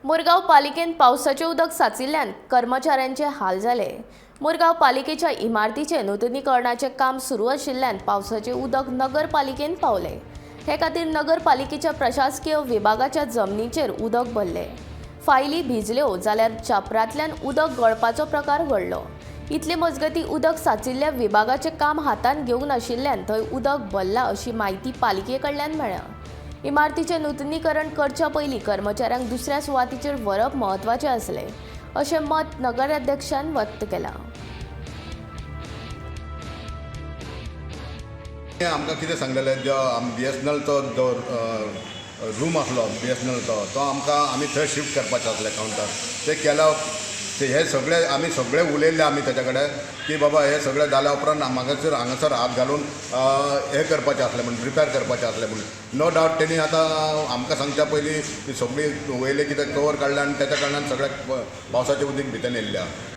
मुरगांव पालिकेन पावसाचें उदक साचिल्ल्यान कर्मचाऱ्यांचे हाल जाले. मुरगांव पालिकेच्या इमारतीचें नुतनीकरणाचें काम सुरू आशिल्ल्यान पावसाचें उदक नगरपालिकेन पावलें. हे खातीर नगरपालिकेच्या प्रशासकीय विभागाच्या जमनीचेर उदक भरलें. फायली भिजल्यो जाल्यार छापरांतल्यान उदक गळपाचो प्रकार घडलो. इतले मजगतीं उदक साचिल्ल्या विभागाचें काम हातांत घेवंक नाशिल्ल्यान थंय उदक भरलां अशी म्हायती पालिके कडल्यान मेळ्ळ्या. इमारतीचें नुतनीकरण करच्या पयलीं कर्मचाऱ्यांक दुसऱ्या सुवातीचेर व्हरप म्हत्वाचें आसलें अशें मत नगराध्यक्षान व्यक्त केलां. आमकां कितें सांगलेलें, जो बीएसएनएलचो जो रूम आसलो बीएसएनएलचो, तो आमकां आमी थंय शिफ्ट करपाचें आसलें कावंटर. ते केल्या ते हे सगळे आमी सगळे उलयल्ले आमी ताच्या कडेन की बाबा, हे सगळें जाल्या उपरांत हांगासर हांगासर हात घालून हें करपाचें आसलें म्हूण, रिपेर करपाचें आसलें म्हूण. नो डावट, तेणी आतां आमकां सांगच्या पयलीं सगळीं वयलें कितें कवर काडलें आनी तेच्या कारणान सगळ्याक पावसाचें उदीक भितर येयल्लें आहा.